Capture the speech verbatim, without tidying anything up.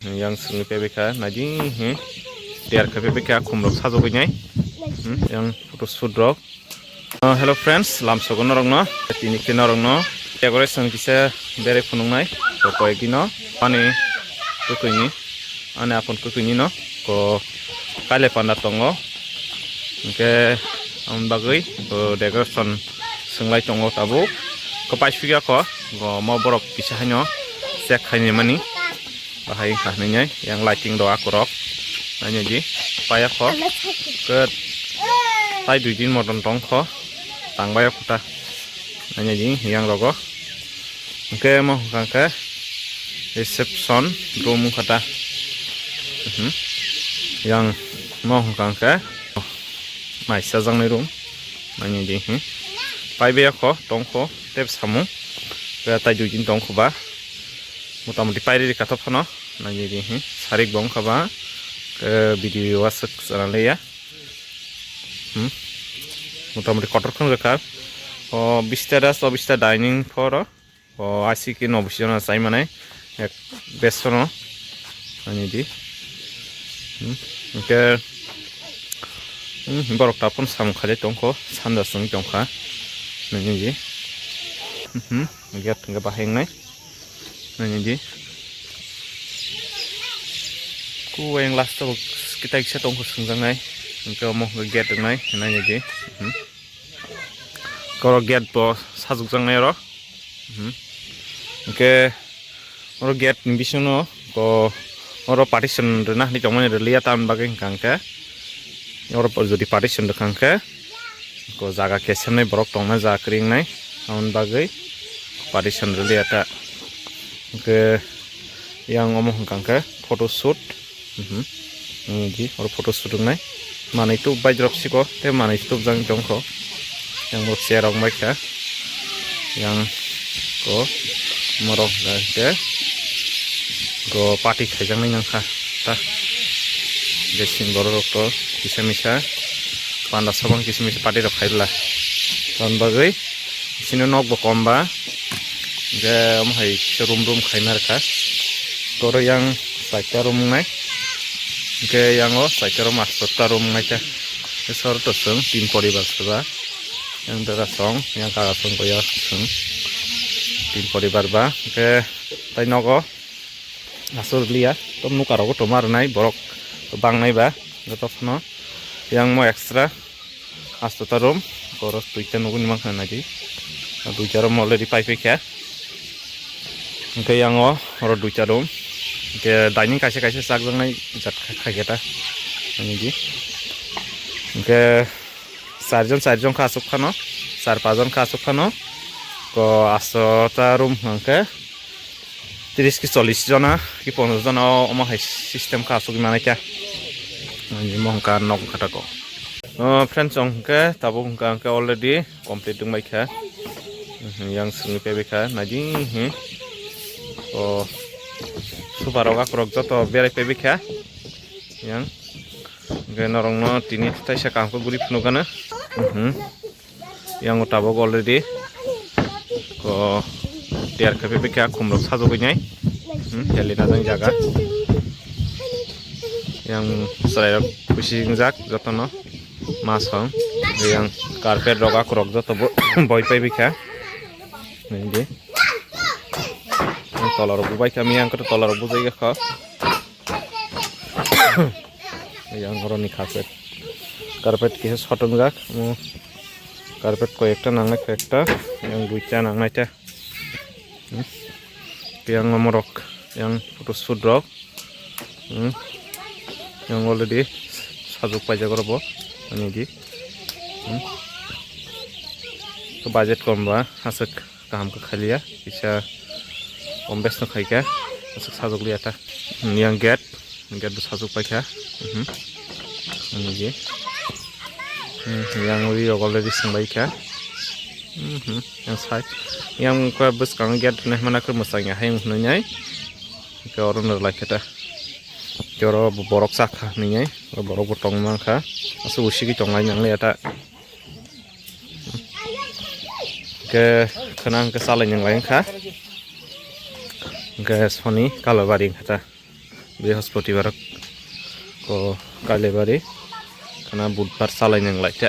Yang sungwi pebekha, naidi, he. Tiyar khe pebekha, khum rok sajagwi nai. Hmm, yang photo shoot rok. Uh, hello friends, lamsogo norokno, tini khe norokno decoration kisa berai phunuknai, to koyekdino, ani kwtwini, ani apon kwtwini no, ko kaile panda tongo, hwnkhe, aboni bagwi, to decoration swnglai tongo tabuk, ko paisukya ko, go mo borok kisa haino check khainimani. Bahai wngkha hinwi yang lighting rok akorok nainai di paya kho. Ke tai dui din motom tong kho, tang bai kho ta nainai di yang rogo. Hwnkhe mo hwnkha khe reception room wngkha ta. Mhm. Yang mo hwnkha khe mai chajaknai room nainai di. Pai bai kho tong kho tei samung ke tai dui din tong kho ba. Motamoti pairi rika to phano nangni di, hmm, sarik bo wngkha ba, eh, video o aswk chana leya. Hmm. Motamoti kotor khwng rwkha. O bista da, o bista dining phoro. O asiki no bisi jona chai manai. Ek besono. Nangni di. Hmm. Hwnkhe, hmm, borok tapon samung khalai tongkho, sanda sung tongkha. Nangni di. Hmm. Gate hwnkhe bahai wngnai. Nangni di. Ku ayang last o kitai kisa tongkho sungjaknai. Hwnkhe omo hwnkhe gate wngnai. Nangni di. Hmm. Koro gate bo sajukjaknai oro. Hmm. Hwnkhe oro gate ni bisingo ko oro partition rwna hinwi tongmani rwliya tamoni bagwi hwnkha hwnkhe oro jodi partition rwkha hwnkhe ko jaga kesemnai borok tongna jaga kwrwi wngnai aboni bagwi partition rwliya ta. Hwnkhe yang omo hwnkha hwnkhe photo shoot. Mhm. Nangni di, oro photo shoot wngnai. Manwi tubbai drop siko, tei manwi tubjak tongkho. Yang bo chair rok bai kha. Yang ko morok bai khe ko party khaijaknai nangkha ta. Jesing borok rok to kisa misa panda sabang kisa misa party rok khairwla. Ton bagwi sino nok bo kom ba. Hwnkhe omo hai kisa room room khaima rwkha. Koro yang chaita room wngnai. Hwnkhe yang o chaita room asto ta room wngnai khe. Sor to chwng tin poribar se ba. Yang dera song, yang kaga song ko ya chwng tin poribar ba. Hwnkhe tai nogo aswk liya. To nuka rogo tongma rwnai borok bangnai ba. Joto phano yang mo extra. Asto ta room, oro duita nugwi mankha naidi. Duita room already pai paikha. Hwnkhe yang o oro duita room. Hwnkhe dining kaisa kaisa chakjaknai jat kha-, khaikhe ta. Naidi. Hwnkhe charjon charjon kha aswk phano. Char pachjon kha aswk phano. Ko asto ta room hwnkhe tris ki chollis jona ki ponchas jona o omo hai system kha asugwi manai kha. Ani mohon kha nok kha tako. O, friends, chwng hwnkhe tabuk hwnkha hwnkhe already complete wngbai kha. Mhm, yang simi paibai kha naidi hi. O, super rok akorok joto berai paibai kha. Yang hwnkhe norokno tini taisa kaham khe guri phunukgana. Mhm. Yang tabuk already ko tiyar khe phaikha khum rok sajagwi nai. Hmm, heli na jang jaga. Yang chwrai rok bisi wngjak jotono ma song. Yang carpet rok akorok joto bo boi paibai kha. Nai di. Tola rok bo bai kha, miyang khe tola rok bujai kha. Yang oroni carpet. Carpet kisa sot wngjak. Omo carpet koi ekta nangnai koi ekta. Yang duita nangnai ta. Hmm. Yang omorok. Yang photo shoot rok. Hmm. Yang already sajak paijak oro bo. Ani di. Hmm. Budget kom ba. Aswk. Kaham khe khaliya, kisa kom bes no khaikha, aswk sajaglia ta. Yang gate, gate bo sajak paikha. Mhm. Yang ri rok already swngbaikha. Mhm. Yang side, yang khe bwskango gate hinwi hwnmana khe mwchangya hayung hwnwi nai. Hwnkhe oro no rwlaikha ta. Hwnkhe oro borok chakha hinwi nai, borok bo tongwi mankha. Aswk usigwi tonglai nangliya ta. Hwnkhe khwna hwnkhe chalai nang lai wngkha. Hwnkhe soni Kalabari wngkha ta. Brihospotibaro ko Kailabari khana budbar salai nang lai khe.